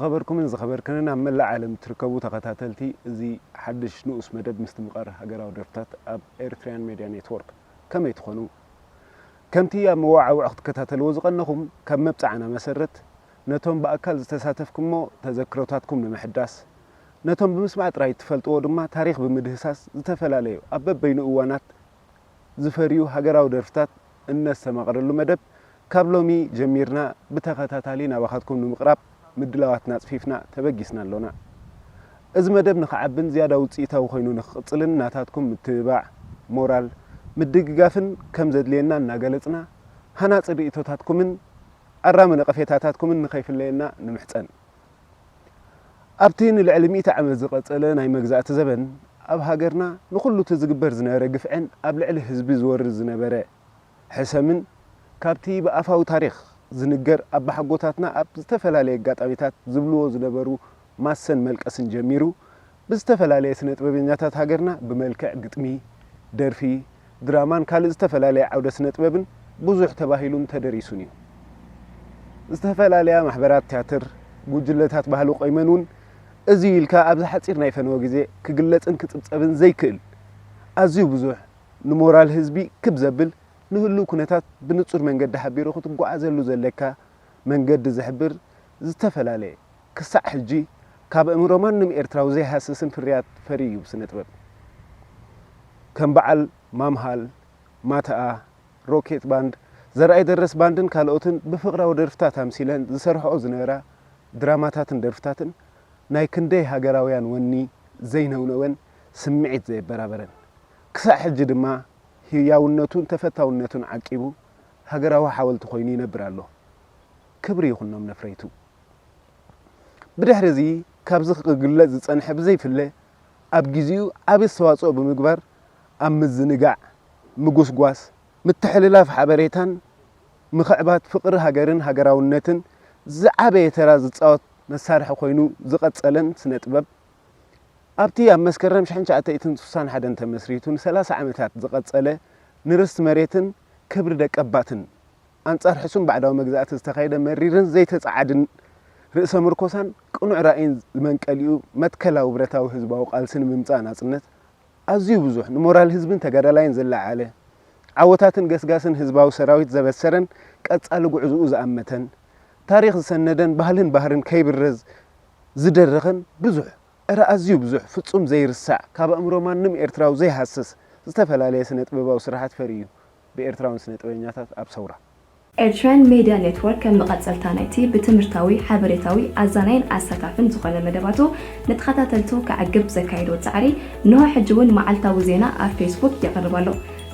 ዝኸበርኩምን ዝኸበርክንን ኣብ መላእ ዓለም እትርከቡ ተኸታተልቲ እዚ ሓድሽ ንኡስ መደብ ምስትምቓር ሃገራዊ ደርፍታት ኣብ ኤርትርያን ሜድያ ኔትወርክ፣ ከመይ ትኾኑ? ከምቲ ኣብ መወዓውዒ ክትከታተልዎ ዝቐነኹም፣ ካብ መብጽዓና መሰረት፣ ነቶም ብኣካል ዝተሳተፍኩሞ ተዘክሮታትኩም ንምሕዳስ፣ ነቶም ብምስማዕ ጥራይ እትፈልጥዎ ድማ ታሪኽ ብምድህሳስ፣ ዝተፈላለዩ ኣብ በበይኑ እዋናት ዝፈርዩ ሃገራዊ ደርፍታት እነስተማቕረሉ መደብ፣ ካብ ሎሚ ጀሚርና ብተኸታታሊ ናባኻትኩም ንምቕራብ ምድላዋትና ኣጽፊፍና ተበጊስና ኣሎና። እዚ መደብ ንኽዓብን ዝያዳ ውጽኢታዊ ኮይኑ ንኽቕጽልን ናታትኩም ምትብባዕ፣ ሞራል፣ ምድግጋፍን ከም ዘድልየና እናገለጽና፣ ሃናጺ ርእይቶታትኩምን ኣራሚ ነቐፌታታትኩምን ንኸይፍለየና ንምሕጸን። ኣብቲ ንልዕሊ ሚእቲ ዓመት ዝቐጸለ ናይ መግዛእቲ ዘበን፣ ኣብ ሃገርና ንኹሉ እቲ ዝግበር ዝነበረ ግፍዕን ኣብ ልዕሊ ህዝቢ ዝወርድ ዝነበረ ሕሰምን፣ ካብቲ ብኣፋዊ ታሪኽ ዝንገር ኣባሓጎታትና ኣብ ዝተፈላለየ ኣጋጣሚታት ዝብልዎ ዝነበሩ ማሰን መልቀስን ጀሚሩ፣ ብዝተፈላለየ ስነ ጥበበኛታት ሃገርና ብመልክዕ ግጥሚ፣ ደርፊ፣ ድራማን ካልእ ዝተፈላለየ ዓውደ ስነ ጥበብን ብዙሕ ተባሂሉን ተደሪሱን እዩ። ዝተፈላለያ ማሕበራት ትያትር፣ ጉጅለታት ባህሊ ቆይመን እውን እዚ ኢልካ ኣብዚ ሓጺር ናይ ፈነወ ግዜ ክግለጽን ክጽብጸብን ዘይክእል ኣዝዩ ብዙሕ፣ ንሞራል ህዝቢ ክብ ዘብል፣ ንህሉው ኩነታት ብንጹር መንገዲ ሓቢሩ ክትጓዓዘሉ ዘለካ መንገዲ ዝሕብር ዝተፈላለየ፣ ክሳዕ ሕጂ ካብ ኣእምሮ ማንም ኤርትራዊ ዘይሃስስን ፍርያት ፈርዩ እዩ ብስነ ጥበብ። ከም በዓል ማምሃል፣ ማተኣ፣ ሮኬት ባንድ፣ ዘርኣይ ደረስ ባንድን ካልኦትን ብፍቕራዊ ደርፍታት ኣምሲለን ዝሰርሕኦ ዝነበራ ድራማታትን ደርፍታትን ናይ ክንደይ ሃገራውያን ወኒ ዘይነውነወን ስምዒት ዘየበራበረን። ክሳዕ ሕጂ ድማ ህያውነቱን ተፈታውነቱን ዓቂቡ ሃገራዊ ሓወልቲ ኮይኑ ይነብር ኣሎ። ክብሪ ይኹኖም ነፍረይቱ። ብድሕሪ እዚ ካብዚ ክግለጽ ዝጸንሐ ብዘይፍለ ኣብ ግዜኡ ዓቢ ኣስተዋጽኦ ብምግባር ኣብ ምዝንጋዕ፣ ምጉስጓስ፣ ምትሕልላፍ ሓበሬታን ምኽዕባት ፍቕሪ ሃገርን ሃገራውነትን ዝዓበየ ተራ ዝጻወት መሳርሒ ኮይኑ ዝቐጸለን ስነ ጥበብ ኣብቲ ኣብ መስከረም ሽሕን ትሽዓተ ሚእትን ስሳን ሓደን ተመስሪቱ ንሰላሳ ዓመታት ዝቐጸለ ንርስቲ መሬትን ክብሪ ደቀባትን ኣንጻር ሕሱም ባዕዳዊ መግዛእቲ ዝተኻየደ መሪርን ዘይተጻዓድን ርእሰ ምርኮሳን ቅኑዕ ራእይን ዝመንቀሊኡ መትከላዊ ብረታዊ ህዝባዊ ቃልሲ ንምምጻእ ናጽነት ኣዝዩ ብዙሕ ንሞራል ህዝብን ተጋዳላይን ዘለዓዓለ ዓወታትን ገስጋስን ህዝባዊ ሰራዊት ዘበሰረን ቀጻሊ ጉዕዝኡ ዝኣመተን ታሪኽ ዝሰነደን ባህልን ባህርን ከይብረዝ ዝደረኸን ብዙሕ እረ ኣዝዩ ብዙሕ ፍጹም ዘይርሳዕ ካብ ኣእምሮ ማንም ኤርትራዊ ዘይሃስስ ዝተፈላለየ ስነ ጥበባዊ ስራሓት ፈርዩ ብኤርትራውያን ስነ ጥበበኛታት ኣብ ሰውራ። ኤርትራን ሜድያ ኔትወርክ ከም መቐጸልታ ናይቲ ብትምህርታዊ፣ ሓበሬታዊ፣ ኣዛናይን ኣሳታፍን ዝኾነ መደባቱ ንተኸታተልቱ ከዕግብ ዘካየዶ ጻዕሪ ንሆ ሕጂ እውን መዓልታዊ ዜና ኣብ ፌስቡክ የቕርብ ኣሎ።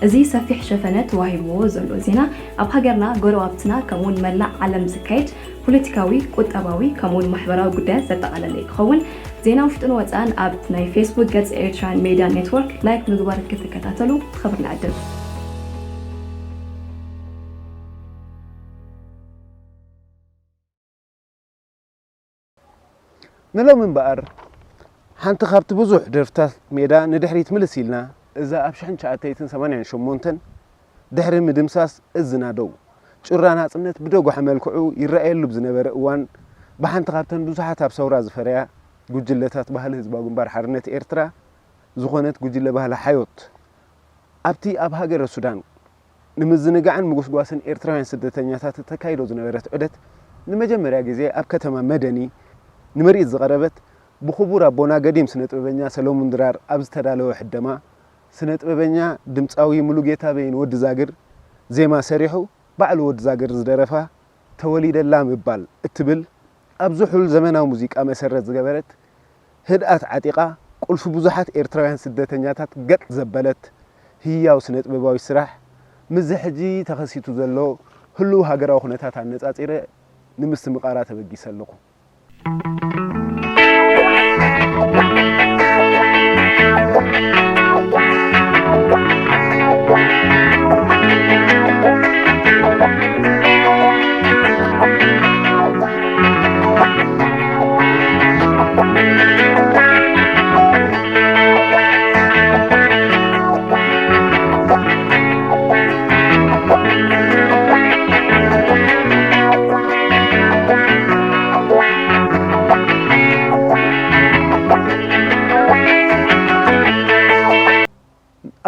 እዚ ሰፊሕ ሸፈነ ተዋሂብዎ ዘሎ ዜና ኣብ ሃገርና፣ ጎረባብትና ከምኡውን መላእ ዓለም ዝካየድ ፖለቲካዊ፣ ቁጠባዊ ከምኡውን ማሕበራዊ ጉዳያት ዘጠቓለለ ክኸውን ዜና ውሽጥን ወፃእን ኣብ ናይ ፌስቡክ ገጽ ኤርትራን ሜድያ ኔትወርክ ላይክ ምግባር ክትከታተሉ ብኽብሪ ንዕድም። ንሎሚ እምበኣር ሓንቲ ካብቲ ብዙሕ ደርፍታት ሜዳ ንድሕሪት ምልስ ኢልና እዛ ኣብ ሽሕን ትሽዓተ ሚእትን ሰማንያን ሸሞንተን ድሕሪ ምድምሳስ እዝና ደው ጩራ ናጽነት ብደጓሒ መልክዑ ይረኣየሉ ብዝነበረ እዋን ብሓንቲ ካብተን ብዙሓት ኣብ ሰውራ ዝፈረያ ጉጅለታት ባህሊ ህዝባዊ ግንባር ሓርነት ኤርትራ ዝኾነት ጉጅለ ባህሊ ሓዮት ኣብቲ ኣብ ሃገረ ሱዳን ንምዝንጋዕን ምጉስጓስን ኤርትራውያን ስደተኛታት ተካይዶ ዝነበረት ዑደት ንመጀመርያ ግዜ ኣብ ከተማ መደኒ ንምርኢት ዝቐረበት ብኽቡር ኣቦና ገዲም ስነ ጥበበኛ ሰለሙን ድራር ኣብ ዝተዳለወ ሕደማ ስነ ጥበበኛ ድምፃዊ ሙሉጌታ በይን ወዲ ዛግር ዜማ ሰሪሑ ባዕሉ ወዲ ዛግር ዝደረፋ ተወሊደላ ምባል እትብል ኣብ ዝሑል ዘመናዊ ሙዚቃ መሰረት ዝገበረት ህድኣት ዓጢቓ ቁልፊ ብዙሓት ኤርትራውያን ስደተኛታት ገጥ ዘበለት ህያው ስነ ጥበባዊ ስራሕ ምስዚ ሕጂ ተኸሲቱ ዘሎ ህሉው ሃገራዊ ኩነታት ኣነጻጺረ ንምስትምቓራ ተበጊሰ ኣለኹ።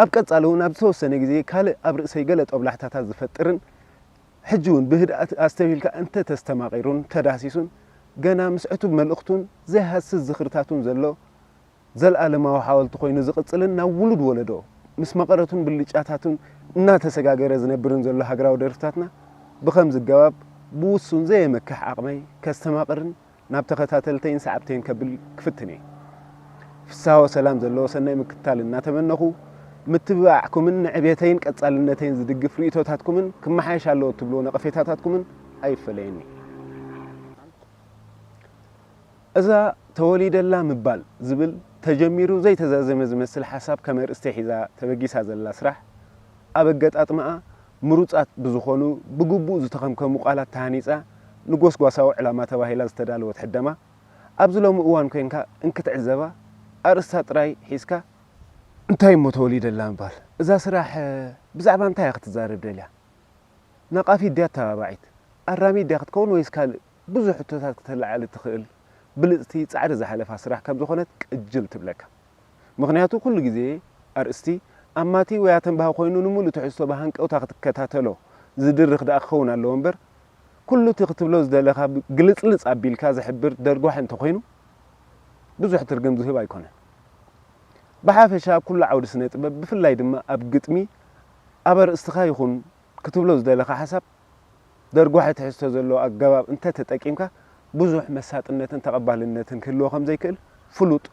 ኣብ ቀጻሊ እውን ኣብ ዝተወሰነ ግዜ ካልእ ኣብ ርእሰይ ገለ ጦብላሕታታት ዝፈጥርን ሕጂ እውን ብህድኣት ኣስተብሂልካ እንተ ተስተማቒሩን ተዳህሲሱን ገና ምስ ዕቱብ መልእኽቱን ዘይሃስስ ዝኽርታቱን ዘሎ ዘልኣለማዊ ሓወልቲ ኮይኑ ዝቕጽልን ናብ ውሉድ ወለዶ ምስ መቐረቱን ብልጫታቱን እናተሰጋገረ ዝነብርን ዘሎ ሃገራዊ ደርፍታትና ብኸምዚ ኣገባብ ብውሱን ዘየመክሕ ዓቕመይ ከስተማቕርን ናብ ተኸታተልተይን ሰዓብተይን ከብል ክፍትን እየ። ፍስሃ ወሰላም ዘለዎ ሰናይ ምክትታል እናተመነኹ፣ ምትብባዕኩምን ንዕቤተይን ቀጻልነተይን ዝድግፍ ርእይቶታትኩምን ክመሓየሽ ኣለዎ እትብልዎ ነቐፌታታትኩምን ኣይፈለየኒ። እዛ ተወሊደላ ምባል ዝብል ተጀሚሩ ዘይተዛዘመ ዝመስል ሓሳብ ከም ኣርእስቲ ሒዛ ተበጊሳ ዘላ ስራሕ፣ ኣብ ኣገጣጥማኣ ምሩጻት ብዝኾኑ ብግቡእ ዝተኸምከሙ ቃላት ተሃኒጻ ንጎስጓሳዊ ዕላማ ተባሂላ ዝተዳለወት ሕደማ፣ ኣብዚ ሎሚ እዋን ኮይንካ እንክትዕዘባ ኣርእስታ ጥራይ ሒዝካ እንታይ እሞ ተወሊደላ ምባል? እዛ ስራሕ ብዛዕባ እንታይ እያ ክትዛረብ ደልያ? ነቓፊት ድያ ኣተባባዒት? ኣራሚት ድያ ክትከውን ወይስ ካልእ ብዙሕ ሕቶታት ክተለዓዕል እትኽእል ብልጽቲ ጻዕሪ ዝሓለፋ ስራሕ ከም ዝኾነት ቅጅል ትብለካ። ምኽንያቱ ኩሉ ግዜ ኣርእስቲ ኣማቲ ወይ ኣተንባሂ ኮይኑ ንምሉእ ትሕዝቶ ብሃንቀውታ ክትከታተሎ ዝድርኽ ደኣ ክኸውን ኣለዎ እምበር ኩሉ እቲ ክትብሎ ዝደለኻ ግልጽልጽ ኣቢልካ ዝሕብር ደርጓሒ እንተኾይኑ ብዙሕ ትርግም ዝህብ ኣይኮነን። ብሓፈሻ ኣብ ኩሉ ዓውዲ ስነ ጥበብ ብፍላይ ድማ ኣብ ግጥሚ ኣብ ኣርእስትኻ ይኹን ክትብሎ ዝደለኻ ሓሳብ ደርጓሒ ትሕዝቶ ዘለዎ ኣገባብ እንተተጠቂምካ ብዙሕ መሳጥነትን ተቐባልነትን ክህልዎ ከም ዘይክእል ፍሉጥ፣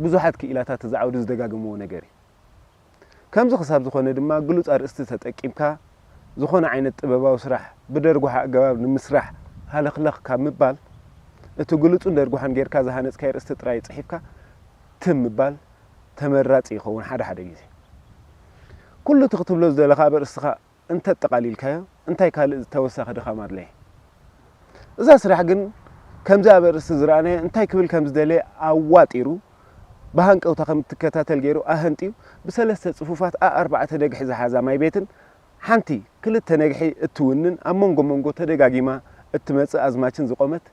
ብዙሓት ክኢላታት እዚ ዓውዲ ዝደጋግምዎ ነገር እዩ። ከምዚ ክሳብ ዝኾነ ድማ ግሉጽ ኣርእስቲ ተጠቂምካ ዝኾነ ዓይነት ጥበባዊ ስራሕ ብደርጓሒ ኣገባብ ንምስራሕ ሃለኽለኽ ካብ ምባል እቲ ግሉጽን ደርጓሕን ጌርካ ዝሃነጽካዮ ኣርእስቲ ጥራይ ጽሒፍካ ትም ምባል ተመራጺ ይኸውን ሓደ ሓደ ግዜ። ኩሉ እቲ ክትብሎ ዝደለኻ ኣብ ኣርእስትኻ እንተጠቓሊልካዮ እንታይ ካልእ ተወሳኺ ድኻም ኣድለየ? እዛ ስራሕ ግን ከምዚ ኣብ ኣርእስቲ ዝረኣናዮ እንታይ ክብል ከም ዝደለየ ኣዋጢሩ ብሃንቀውታ ከም እትከታተል ገይሩ ኣሀንጥዩ ብሰለስተ ጽፉፋት ኣኣርባዕተ ነግሒ ዝሓዛ ማይ ቤትን ሓንቲ ክልተ ነግሒ እትውንን ኣብ መንጎ መንጎ ተደጋጊማ እትመጽእ ኣዝማችን ዝቖመት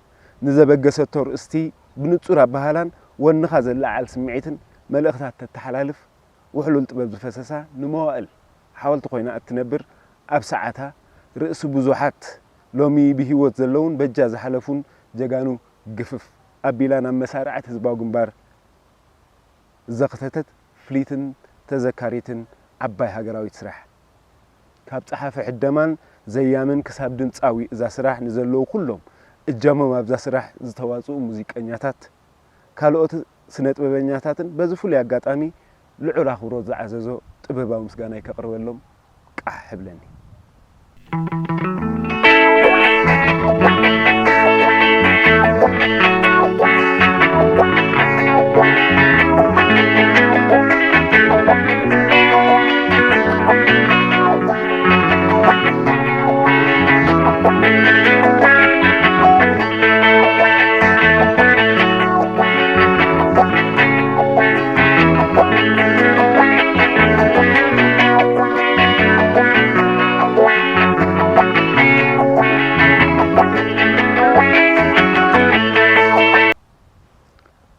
ንዘበገሰቶ ርእስቲ ብንጹር ኣበሃህላን ወንኻ ዘለዓዕል ስምዒትን መልእኽታት ተተሓላልፍ ውሕሉል ጥበብ ዝፈሰሳ ንመዋእል ሓወልቲ ኮይና እትነብር ኣብ ሰዓታ ርእሲ ብዙሓት ሎሚ ብህይወት ዘለውን በጃ ዝሓለፉን ጀጋኑ ግፍፍ ኣቢላ ናብ መሳርዕት ህዝባዊ ግንባር ዘኽተተት ፍልይትን ተዘካሪትን ዓባይ ሃገራዊት ስራሕ። ካብ ጸሓፊ ሕደማን ዘያምን ክሳብ ድምጻዊ እዛ ስራሕ ንዘለዉ ኩሎም እጃሞም ኣብዛ ስራሕ ዝተዋጽኡ ሙዚቀኛታት፣ ካልኦት ስነ ጥበበኛታትን በዚ ፍሉይ ኣጋጣሚ ልዑል ኣኽብሮት ዝዓዘዞ ጥበባዊ ምስጋናይ ከቕርበሎም ቃሕ እብለኒ።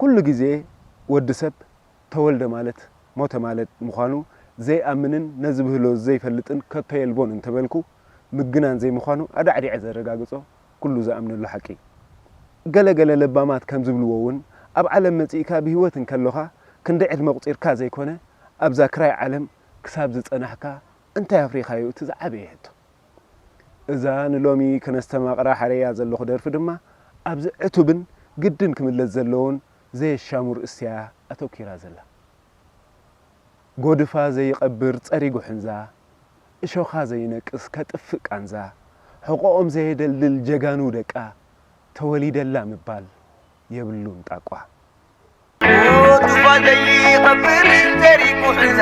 ኩሉ ግዜ ወዲ ሰብ ተወልደ ማለት ሞተ ማለት ምዃኑ ዘይኣምንን ነዚ ብህሎ ዘይፈልጥን ከቶ የልቦን እንተበልኩ ምግናን ዘይምዃኑ ኣዳዕዲዐ ዘረጋግጾ ኩሉ ዝኣምነሉ ሓቂ እዩ። ገለ ገለ ለባማት ከም ዝብልዎ እውን ኣብ ዓለም መጺእካ ብህይወት እንከሎኻ ክንዲ ዕድመ ቁጺርካ ዘይኮነ ኣብዛ ክራይ ዓለም ክሳብ ዝጸናሕካ እንታይ ኣፍሪኻዮ እቲ ዝዓበየ ሕቶ። እዛ ንሎሚ ከነስተማቕራ ሓረያ ዘለኹ ደርፊ ድማ ኣብዚ ዕቱብን ግድን ክምለስ ዘለዎን ዘየሻሙ ርእስቲ እያ ኣተኲራ ዘላ። ጎድፋ ዘይቐብር ጸሪጉ ሕንዛ፣ እሾኻ ዘይነቅስ ከጥፍእ ቃንዛ፣ ሕቖኦም ዘየደልድል ጀጋኑ ደቃ፣ ተወሊደላ ምባል የብሉን ጣቋ። ዱባ ዘይቐብር ዘሪጉ ሕንዛ፣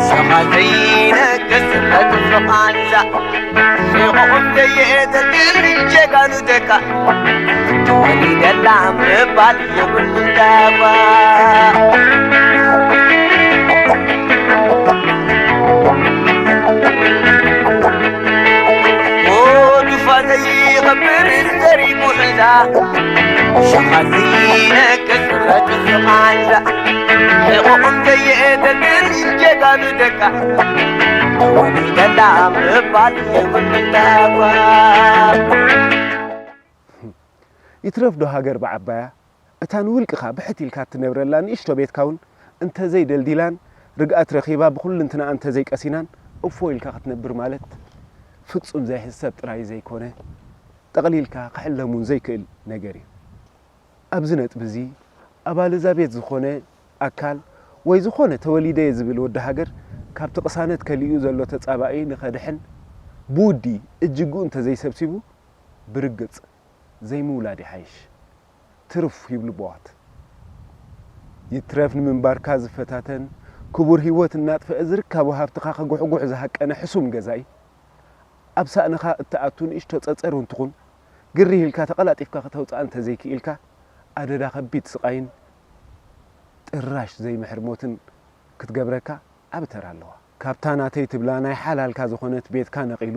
ሸኻ ዘይነቅስ ከጥፍእ ቃንዛ፣ ሕቖኦም ዘየደልድል ጀጋኑ ደቃ፣ ተወሊደላ ምባል የብሉን ጣቋ። ዱባ ዘይቐብር ዘሪጉ ሕንዛ፣ ሸኻ ዘይነቅስ ከጥፍእ ቃንዛ፣ ሕቖኦም ዘየደልድል ጀጋ ብደቃ ተወሊደላ ምባል የብሉን ተኳ። ይትረፍ ዶ ሃገር ብዓባያ እታ ንውልቅኻ ብሕት ኢልካ እትነብረላ ንእሽቶ ቤትካ እውን እንተዘይደልዲላን ርግኣት ረኺባ ብኹልንትናኣ እንተዘይቀሲናን እፎ ኢልካ ክትነብር ማለት ፍጹም ዘይሕሰብ ጥራይ ዘይኮነ ጠቕሊልካ ክሕለም እውን ዘይክእል ነገር እዩ። ኣብዚ ነጥቢ እዚ ኣባል እዛ ቤት ዝኾነ ኣካል ወይ ዝኾነ ተወሊደ እየ ዝብል ወዲ ሃገር ካብቲ ቅሳነት ከሊኡ ዘሎ ተጻባኢ ንኸድሕን ብውዲ እጅግኡ እንተዘይሰብሲቡ ብርግጽ ዘይምውላድ ይሓይሽ። ትርፍ ይብሉ ኣቦዋት። ይትረፍ ንምንባርካ ዝፈታተን ክቡር ህይወት እናጥፈአ ዝርካቡ ሃብትኻ ከጉሕጉሕ ዝሃቀነ ሕሱም ገዛኢ ኣብ ሳእንኻ እትኣቱ ንእሽቶ ጸጸር እውን ትኹን ግርህ ኢልካ ተቐላጢፍካ ከተውጽኣ እንተዘይክኢልካ ኣደዳ ከቢድ ስቓይን ጥራሽ ዘይምሕር ሞትን ክትገብረካ ዓቢ ተራ ኣለዋ። ካብታ ናተይ ትብላ ናይ ሓላልካ ዝኾነት ቤትካ ነቒሉ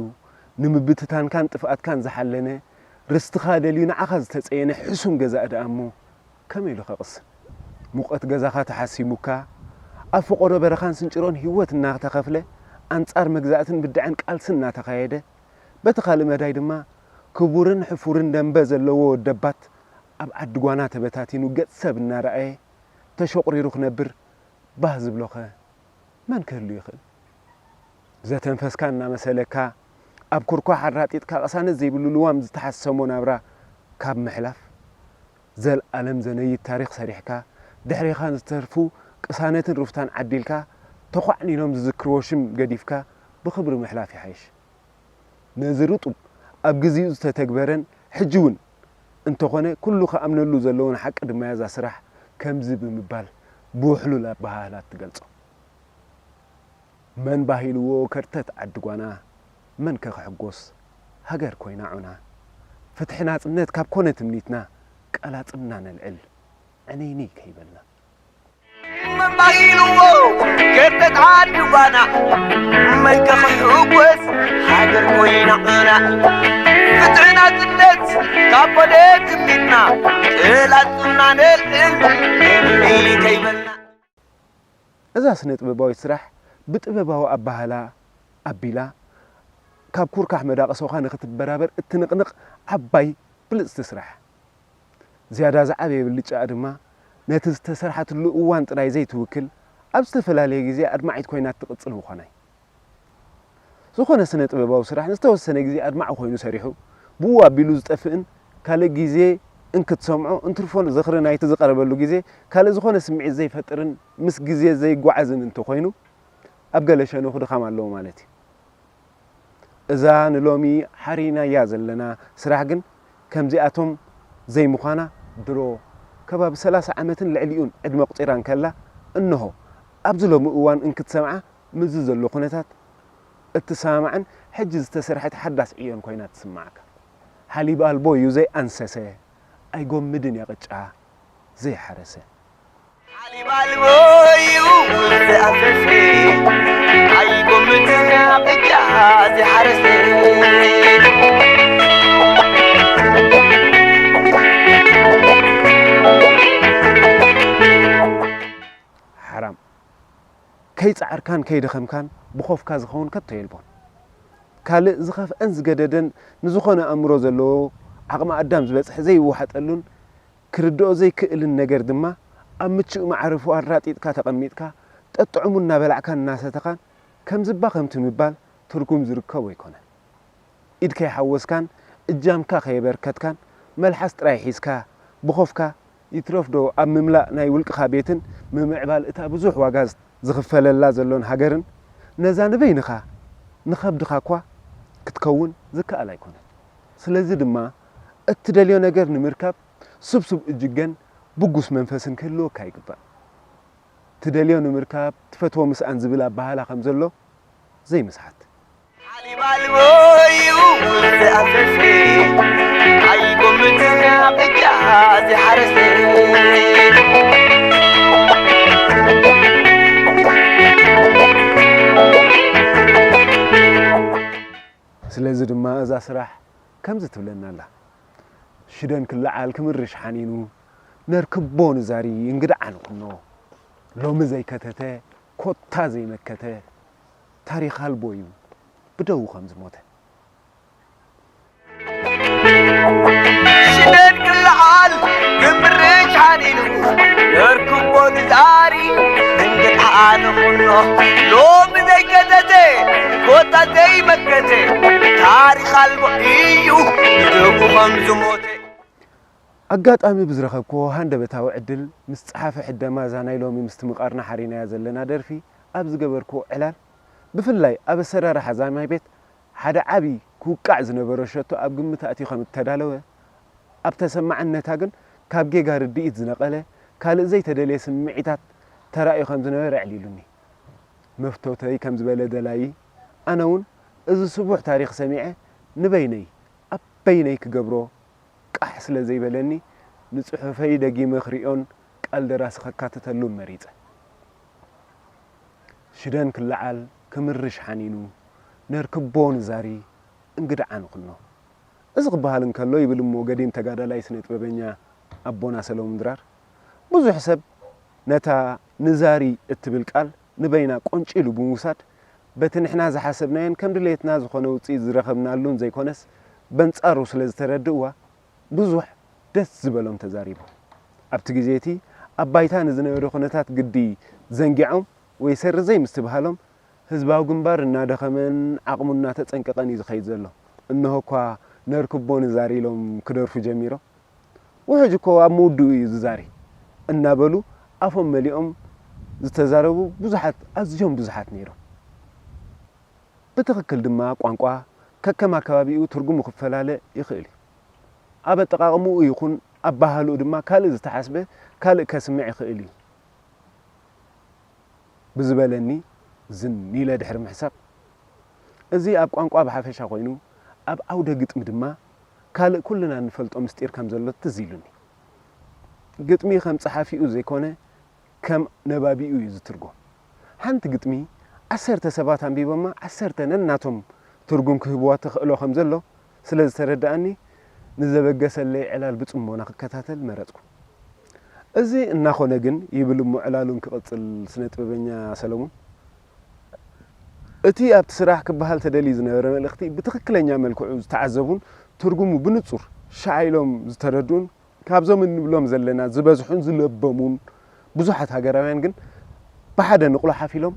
ንምብትታንካን ጥፍኣትካን ዝሓለነ ርስትኻ ደልዩ ንዓኻ ዝተጸየነ ሕሱም ገዛኢ ደኣ እሞ ከመይ ኢሉ ከቕስን? ሙቐት ገዛኻ ተሓሲሙካ ኣብ ፈቖዶ በረኻን ስንጭሮን ህይወት እናተኸፍለ ኣንጻር መግዛእትን ብድዐን ቃልሲ እናተኻየደ በቲ ካልእ መዳይ ድማ ክቡርን ሕፉርን ደንበ ዘለዎ ወደባት ኣብ ዓዲ ጓና ተበታቲኑ ገጽ ሰብ እናረኣየ ተሸቑሪሩ ክነብር ባህ ዝብሎኸ መን ክህሉ ይኽእል? ዘተንፈስካ እናመሰለካ ኣብ ኩርኳሕ ኣራጢጥካ ቅሳነት ዘይብሉ ልዋም ዝተሓሰሞ ናብራ ካብ ምሕላፍ ዘልኣለም ዘነይት ታሪኽ ሰሪሕካ ድሕሬኻ ዝተርፉ ቅሳነትን ሩፍታን ዓዲልካ ተዃዕኒኖም ዝዝክርዎ ሽም ገዲፍካ ብኽብሪ ምሕላፍ ይሓይሽ። ነዚ ርጡብ ኣብ ግዚኡ ዝተተግበረን ሕጂ እውን እንተኾነ ኩሉ ክኣምነሉ ዘለዎን ሓቂ ድማ እያ እዛ ስራሕ ከምዚ ብምባል ብውሕሉል ኣበሃህላ ትገልጾ። መን ባህ ኢልዎ ከርተት ዓዲ ጓና፣ መን ከ ክሕጎስ ሃገር ኮይና ዑና። ፍትሒ ናጽነት ካብ ኮነ ትምኒትና፣ ቀላጽምና ነልዕል ዕንይንይ ከይበልና። መን ባህ ኢልዎ ከርተት ዓዲ ጓና፣ መን ከ ክሕጎስ ሃገር ኮይና ዑና። ፍትሒ ናጽነት ካብ ኮነ ትምኒትና፣ ቀላጽምና ነልዕል ዕንይንይ ከይበልና። እዛ ስነ ጥበባዊት ስራሕ ብጥበባዊ ኣባህላ ኣቢላ ካብ ኩርካሕ መዳቕሶኻ ንኽትበራበር እትንቕንቕ ዓባይ ብልጽቲ ስራሕ። ዝያዳ ዝዓበየ ብልጫኣ ድማ ነቲ ዝተሰርሓትሉ እዋን ጥራይ ዘይትውክል ኣብ ዝተፈላለየ ግዜ ኣድማዒት ኮይና እትቕጽል ምዃና እዩ። ዝኾነ ስነ ጥበባዊ ስራሕ ንዝተወሰነ ግዜ ኣድማዒ ኮይኑ ሰሪሑ ብኡ ኣቢሉ ዝጠፍእን ካልእ ግዜ እንክትሰምዖ እንትርፎ ዝኽሪ ናይቲ ዝቐረበሉ ግዜ ካልእ ዝኾነ ስምዒት ዘይፈጥርን ምስ ግዜ ዘይጓዓዝን እንተኾይኑ ኣብ ገለ ሸነኹ ድኻም ኣለዎ ማለት እዩ። እዛ ንሎሚ ሓሪናያ ዘለና ስራሕ ግን ከምዚኣቶም ዘይምዃና ድሮ ከባቢ ሰላሳ ዓመትን ልዕሊኡን ዕድመ ኣቑጺራ እንከላ እንሆ ኣብዚ ሎሚ እዋን እንክትሰምዓ ምስዚ ዘሎ ኩነታት እትሰማማዕን ሕጂ ዝተሰርሐት ሓዳስ ዕዮን ኮይና ትስምዓካ። ሓሊብ ኣልቦ እዩ ዘይኣንሰሰ ኣይጎምድን እያ ቅጫ ዘይሓረሰ። ሓሊብ ኣልቦ እዩ ዝኣንሰሰ ኣይጎምድን እያ ቅጫ ዘይሓረሰ። ሓራም ከይጻዕርካን ከይደኸምካን ብኾፍካ ዝኸውን ከቶ የልቦን። ካልእ ዝኸፍአን ዝገደደን ንዝኾነ ኣእምሮ ዘለዎ ዓቕሚ ኣዳም ዝበጽሐ ዘይወሓጠሉን ክርድኦ ዘይክእልን ነገር ድማ ኣብ ምቹእ መዓርፎ ኣራጢጥካ ተቐሚጥካ ጠጥዑሙ እናበላዕካን እናሰተኻን ከም ዝባ ከምቲ ምባል ትርጉም ዝርከቦ ኣይኮነን። ኢድ ከይሓወስካን እጃምካ ከየበርከትካን መልሓስ ጥራይ ሒዝካ ብኾፍካ ይትረፍ ዶ ኣብ ምምላእ ናይ ውልቅኻ ቤትን ምምዕባል እታ ብዙሕ ዋጋ ዝኽፈለላ ዘሎን ሃገርን ነዛ ንበይንኻ ንኸብድኻ እኳ ክትከውን ዝከኣል ኣይኮነን። ስለዚ ድማ እትደልዮ ነገር ንምርካብ ስብሱብ እጅገን ብጉስ መንፈስን ክህልወካ ይግባእ። ትደልዮ ንምርካብ ትፈትዎ ምስኣን ዝብል ኣባህላ ከም ዘሎ ዘይምስሓት። ሓሊብ ኣልቦ እዩ ዝኣፈሰ ኣይጎምትን ቅጫ ዝሓረሰ። ስለዚ ድማ እዛ ስራሕ ከምዚ ትብለና ኣላ። ሽደን ክለዓል ክምርሽ ሓኒኑ ነርክቦ ንዛሪ እንግድዓ ንኹኖ ሎሚ ዘይከተተ ኮታ ዘይመከተ ታሪኽ ኣልቦ እዩ ብደዉ ከም ዝሞተ። ሽደድ ክለዓል ክምርሽ ሓኒኑ ነርክቦ ንዛሪ እንግድሓ ንኹኖ ሎሚ ዘይከተተ ኮታ ዘይመከተ ታሪኽ ኣልቦ እዩ ብደዉ ከም ዝሞተ። ኣጋጣሚ ብዝረኸብክዎ ሃንደበታዊ ዕድል ምስ ጸሓፊ ሕደማ እዛ ናይ ሎሚ ምስትምቓርና ሓሪናያ ዘለና ደርፊ ኣብ ዝገበርክዎ ዕላል፣ ብፍላይ ኣብ ኣሰራርሓ እዛ ማይ ቤት ሓደ ዓቢ ክውቃዕ ዝነበሮ ሸቶ ኣብ ግምት ኣእትዩ ከም እተዳለወ፣ ኣብ ተሰማዕነታ ግን ካብ ጌጋ ርድኢት ዝነቐለ ካልእ ዘይተደልየ ስምዒታት ተራእዩ ከም ዝነበረ ኣዕሊሉኒ። መፍቶተይ ከም ዝበለ ደላዪ፣ ኣነ እውን እዚ ስቡሕ ታሪኽ ሰሚዐ ንበይነይ ኣብ በይነይ ክገብሮ ቃሕ ስለ ዘይበለኒ፣ ንጽሑፈይ ደጊመ ክርእዮን ቃል ደራሲ ከካትተሉን መሪጸ። ሽደን ክለዓል ክምርሽ ሓኒኑ፣ ነርክቦ ንዛሪ እንግድዓ ንኹኖ። እዚ ክበሃል እንከሎ ይብል እሞ ገዲም ተጋዳላይ ስነ ጥበበኛ ኣቦና ሰለሙን ድራር፣ ብዙሕ ሰብ ነታ ንዛሪ እትብል ቃል ንበይና ቆንጪሉ ብምውሳድ፣ በቲ ንሕና ዝሓሰብናዮን ከም ድሌትና ዝኾነ ውጽኢት ዝረኸብናሉን ዘይኮነስ፣ በንጻሩ ስለ ዝተረድእዋ ብዙሕ ደስ ዝበሎም ተዛሪቦም። ኣብቲ ግዜ እቲ ኣብ ባይታ ንዝነበረ ኩነታት ግዲ ዘንጊዖም ወይ ሰርዘይ ምስትብሃሎም፣ ህዝባዊ ግንባር እናደኸመን ዓቕሙ እናተጸንቀቐን እዩ ዝኸይድ ዘሎ። እንሆ እኳ ነርክቦ ንዛሪ ኢሎም ክደርፉ ጀሚሮም። ውሕጅ እኮ ኣብ ምውድኡ እዩ ዝዛሪ እናበሉ ኣፎም መሊኦም ዝተዛረቡ ብዙሓት፣ ኣዝዮም ብዙሓት ነይሮም። ብትኽክል ድማ ቋንቋ ከከም ኣከባቢኡ ትርጉሙ ክፈላለ ይኽእል እዩ። ኣብ ኣጠቓቕምኡ ይኹን ኣበሃህልኡ ድማ ካልእ ዝተሓስበ ካልእ ከስምዕ ይኽእል እዩ። ብዝበለኒ ዝን ኢለ ድሕሪ ምሕሳብ፣ እዚ ኣብ ቋንቋ ብሓፈሻ ኮይኑ ኣብ ዓውደ ግጥሚ ድማ ካልእ ኩልና እንፈልጦ ምስጢር ከም ዘሎ ትዝ ኢሉኒ። ግጥሚ ከም ጸሓፊኡ ዘይኮነ ከም ነባቢኡ እዩ ዝትርጎም። ሓንቲ ግጥሚ ዓሰርተ ሰባት ኣንቢቦማ ዓሰርተ ነናቶም ትርጉም ክህብዋ ተኽእሎ ከም ዘሎ ስለ ዝተረድኣኒ ንዘበገሰለይ ዕላል ብጽሞና ክከታተል መረጽኩ። እዚ እናኾነ ግን ይብል እሞ ዕላሉ እንክቕጽል ስነ ጥበበኛ ሰለሙን፣ እቲ ኣብቲ ስራሕ ክበሃል ተደልዩ ዝነበረ መልእኽቲ ብትኽክለኛ መልክዑ ዝተዓዘቡን ትርጉሙ ብንጹር ሻዕ ኢሎም ዝተረድኡን ካብዞም እንብሎም ዘለና ዝበዝሑን ዝለበሙን ብዙሓት ሃገራውያን ግን ብሓደ ንቕሎ ሓፊሎም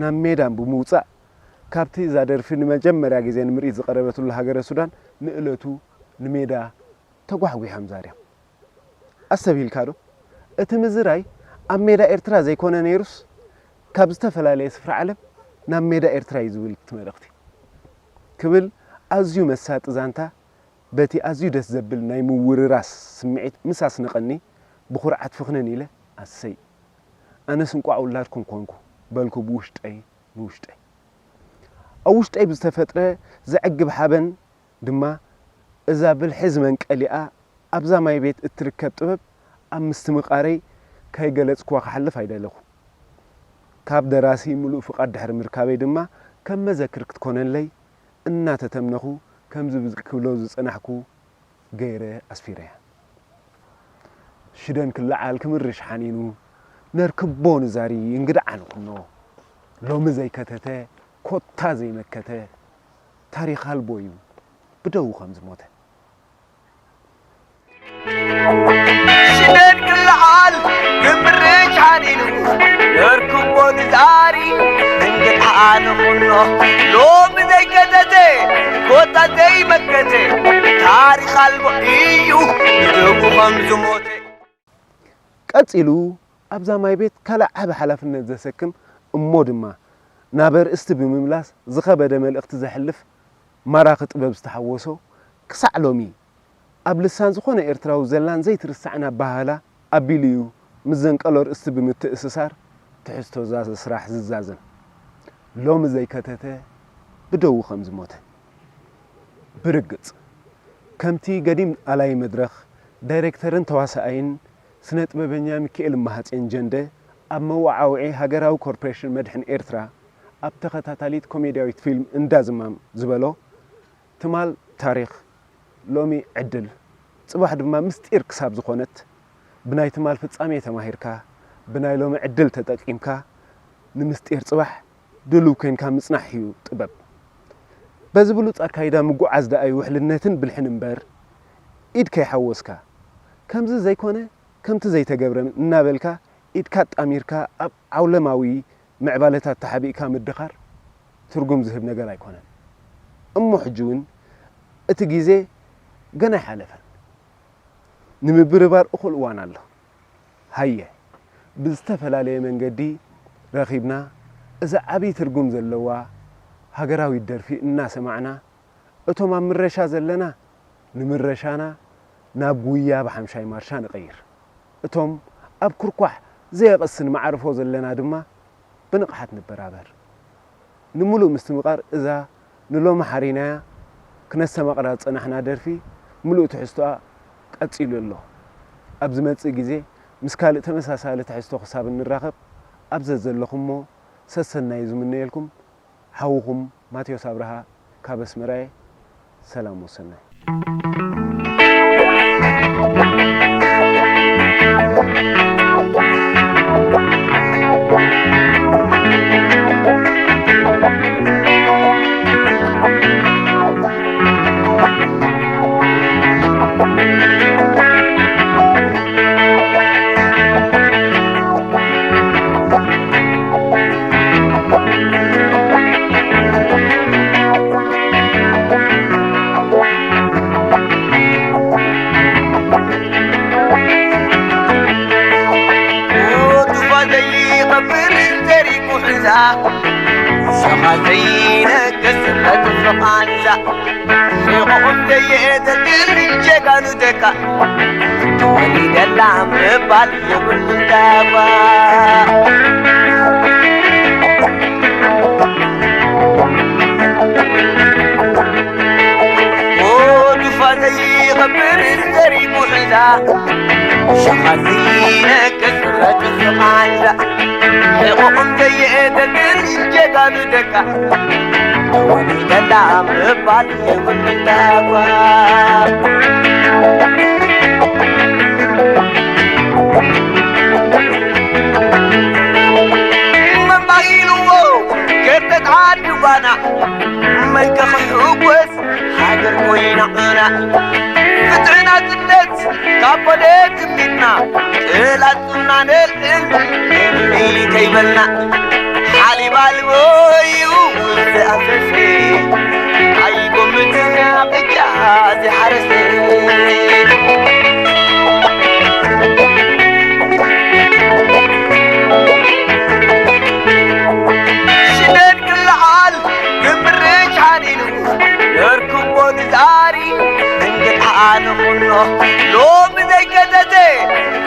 ናብ ሜዳ ብምውጻእ ካብቲ እዛ ደርፊ ንመጀመርያ ግዜ ንምርኢት ዝቐረበትሉ ሃገረ ሱዳን ንእለቱ ንሜዳ ተጓሕጒሖም ዛርዮም። ኣስተብሂልካ ዶ? እቲ ምዝራይ ኣብ ሜዳ ኤርትራ ዘይኮነ ነይሩስ ካብ ዝተፈላለየ ስፍራ ዓለም ናብ ሜዳ ኤርትራ እዩ ዝብል እቲ መልእኽቲ ክብል ኣዝዩ መሳጢ ዛንታ በቲ ኣዝዩ ደስ ዘብል ናይ ምውርራስ ስምዒት ምስ ኣስነቐኒ ብኹርዓት ፍኽንን ኢለ ኣሰይ ኣነስ እንቋዕ ውላድኩም ኮንኩ በልኩ ብውሽጠይ ንውሽጠይ። ኣብ ውሽጠይ ብዝተፈጥረ ዘዕግብ ሓበን ድማ እዛ ብልሒ ዝመንቀሊኣ ኣብዛ ማይ ቤት እትርከብ ጥበብ ኣብ ምስትምቓረይ ከይገለጽኩዋ ክሓልፍ ኣይደለኹን። ካብ ደራሲ ምሉእ ፍቓድ ድሕሪ ምርካበይ ድማ ከም መዘክር ክትኮነለይ እናተተምነኹ ከምዚ ክብሎ ዝጸናሕኩ ገይረ ኣስፊረያ። ሽደን ክለዓል ክምርሽ ሓኒኑ ነርክቦ ንዛሪ እንግድዓ ንኹኖ ሎሚ ዘይከተተ ኮታ ዘይመከተ ታሪኽ ኣልቦ እዩ ብደዉ ከም ዝሞተ። ሽደን ክለዓል ክምርሽ ሓኒኑ ነርክቦ ንዛሪ እንግድዓ ንኹኖ ሎሚ ዘይከተተ ኮታ ዘይመከተ ታሪኽ ኣልቦ እዩ ብደዉ ከም ዝሞተ። ቀጺሉ ኣብዛ ማይ ቤት ካልእ ዓቢ ሓላፍነት ዘሰክም እሞ ድማ ናብ ኣርእስቲ ብምምላስ ዝኸበደ መልእኽቲ ዘሕልፍ ማራኺ ጥበብ ዝተሓወሶ ክሳዕ ሎሚ ኣብ ልሳን ዝኾነ ኤርትራዊ ዘላን ዘይትርሳዕን ኣበሃህላ ኣቢሉ እዩ ምስ ዘንቀሎ ኣርእስቲ ብምትእስሳር ትሕዝቶ እዛ ስራሕ ዝዛዘም። ሎሚ ዘይከተተ ብደዉ ከም ዝሞተ። ብርግጽ፣ ከምቲ ገዲም ኣላይ መድረኽ፣ ዳይሬክተርን ተዋሳኣይን ስነ ጥበበኛ ሚኪኤል እማሃጼን ጀንደ ኣብ መወዓውዒ ሃገራዊ ኮርፖሬሽን መድሕን ኤርትራ ኣብ ተኸታታሊት ኮሜድያዊት ፊልም እንዳ ዝማም ዝበሎ፣ ትማል ታሪኽ፣ ሎሚ ዕድል፣ ጽባሕ ድማ ምስጢር ክሳብ ዝኾነት፣ ብናይ ትማል ፍጻሜ ተማሂርካ፣ ብናይ ሎሚ ዕድል ተጠቂምካ፣ ንምስጢር ጽባሕ ድሉው ኮይንካ ምጽናሕ እዩ ጥበብ። በዚ ብሉጽ ኣካይዳ ምጉዓዝ ደኣ እዩ ውሕልነትን ብልሕን እምበር፣ ኢድ ከይሓወስካ፣ ከምዚ ዘይኮነ፣ ከምቲ ዘይተገብረ እናበልካ ኢድካ ኣጣሚርካ ኣብ ዓውለማዊ ምዕባለታት ተሓቢእካ ምድኻር ትርጉም ዝህብ ነገር ኣይኮነን። እሞ ሕጂ እውን እቲ ግዜ ገና ኣይሓለፈን። ንምብርባር እኹል እዋን ኣሎ። ሃየ፣ ብዝተፈላለየ መንገዲ ረኺብና እዛ ዓብዪ ትርጉም ዘለዋ ሃገራዊት ደርፊ እናሰማዕና፣ እቶም ኣብ ምረሻ ዘለና ንምረሻና ናብ ጉያ ብሓምሻይ ማርሻ ንቐይር። እቶም ኣብ ኩርኳሕ ዘየቕስን መዓርፎ ዘለና ድማ ብንቕሓት ንበራበር። ንምሉእ ምስትምቓር እዛ ንሎሚ ሓሪናያ ክነስተማቕራ ዝጸናሕና ደርፊ ምሉእ ትሕዝቶኣ ቀጺሉ ኣሎ። ኣብ ዝመጽእ ግዜ ምስ ካልእ ተመሳሳሊ ትሕዝቶ ክሳብ እንራኸብ ኣብ ዘዘለኹሞ ሰሰናዩ ዝምነየልኩም ሓውኹም ማቴዎስ ኣብርሃ ካብ ኣስመራየ። ሰላም ወሰናይ። ጡፋ ዘይቐብር እንተሪኩ ሕዛ፣ ሰማ ዘይነግስ መጥፍእ ቃንዛ። ሒቑቑም ዘየእተግል ጀጋኑ ደቃ፣ ተወሊደላ ምባል የብሉን ዳባ። ኦ፣ ዱፋ ዘይኸብር ዘሪጉ ሒዛ፣ ሸኻ ዘይነቅጽ ረቂቕ ቃንዛ። ሕቑቑም ዘየእተግል ጀጋኑ ደቃ፣ ተወሊደላ ምባል የብሉን ዳባ። መን ባሂልዎ ከርተት ዓዲ ጓና፣ መን ከ ክሕጎስ ሃገር ኮይና ዑና። ፍትሒ ናጽነት ካብ ኮነ ትምኒትና፣ ጥላትና ነልዕል እምኒ ከይበልና። ሓሊብ ኣልቦ እዩ ዝኣፈሰ፣ ኣይጎምትን ቅጫ ዝሓረሰ። ሽደድ ክለዓል ክምርጭ ሓኒኑ፣ ነርክቦ ንዛሪ እንግዳ ንኹኖ። ሎሚ ዘይከተተ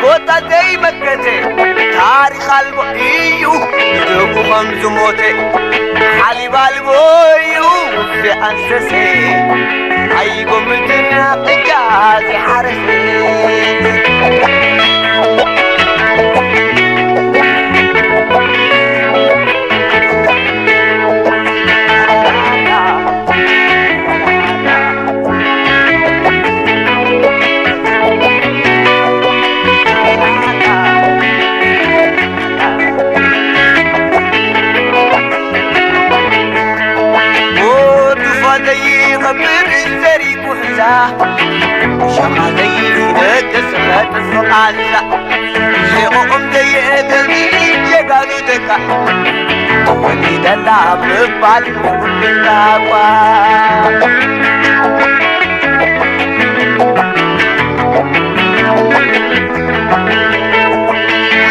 ኮታ ዘይመከተ፣ ታሪኽ ኣልቦ እዩ ንደቁ ከም ዝሞተ። ሓሊብ ኣልቦ እዩ ዝኣንሰሰ፣ ኣይጎምትን ቅጫ ዝሓረሰ። ዱፋ ዘይኸብር ዘሪጉ ሕዛ፣ ሸማ ዘይነቅጽ ኸጥፍ ቃንዛ። ሕቑቑም ዘየእተኒ ጀጋኑ ደቃ፣ ተወሊደላ ምባል የብሉን ዳባ።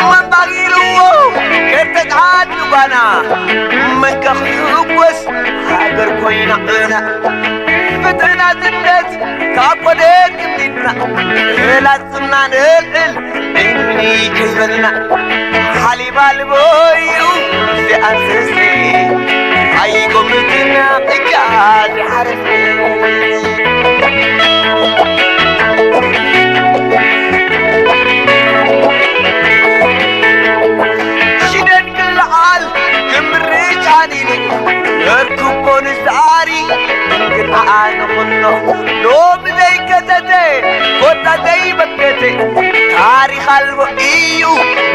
መን ባጊርዎ ከርተት ዓዲ ጓና፣ መን ከ ክሕጎስ ሃገር ኮይና ዑና። ፍትሒ ናጽነት ካብ ኮነ ትምኒትና፣ ጥላትና ነልዕል እምኒ ከይበልና። ሓሊብ ኣልቦ እዩ ዝኣንስሲ፣ ኣይጎምትን ቅጫ ዝሓረሲ። ሽደድ ክለዓል ክምርጭ ኣኒኑ፣ ነርክቦ ንሳዕሪ እንግዳ ንኹኖ። ሎሚ ዘይከተተ ኮታ ዘይመከተ፣ ታሪኽ ኣልቦ እዩ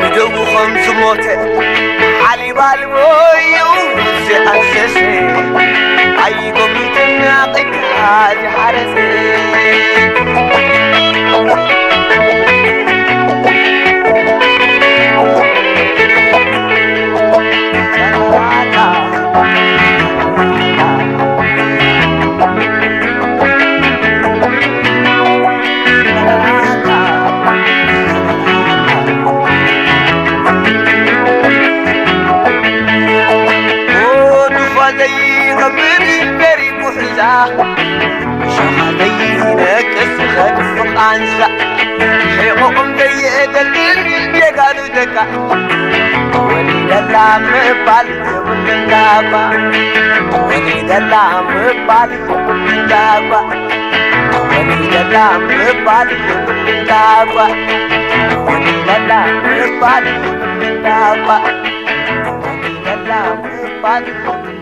ብደሙ ከም ዝሞተ፣ ሓሊብ ኣልቦ እዩ ዝኣሰሰ። ኣይጎሚትና ቂምካ ዝሓረሰ። ዱፋ ዘይኸብር ደሪቡ ሒዛ፣ ሸኻ ዘይነቅስ ኸድፊ ቃንዛ፣ ሒቑቕም ዘየደልን ጀጋኑ ደቃ፣ ወሊደላ ምባል የብሉን ዳባ፣ ወሊደላ ምባል የብሉን ዳባ፣ ወሊደላ ምባል የብሉን ዳባ፣ ወሊደላ ምባል የብሉን ዳባ፣ ወሊደላ ምባል የብሉን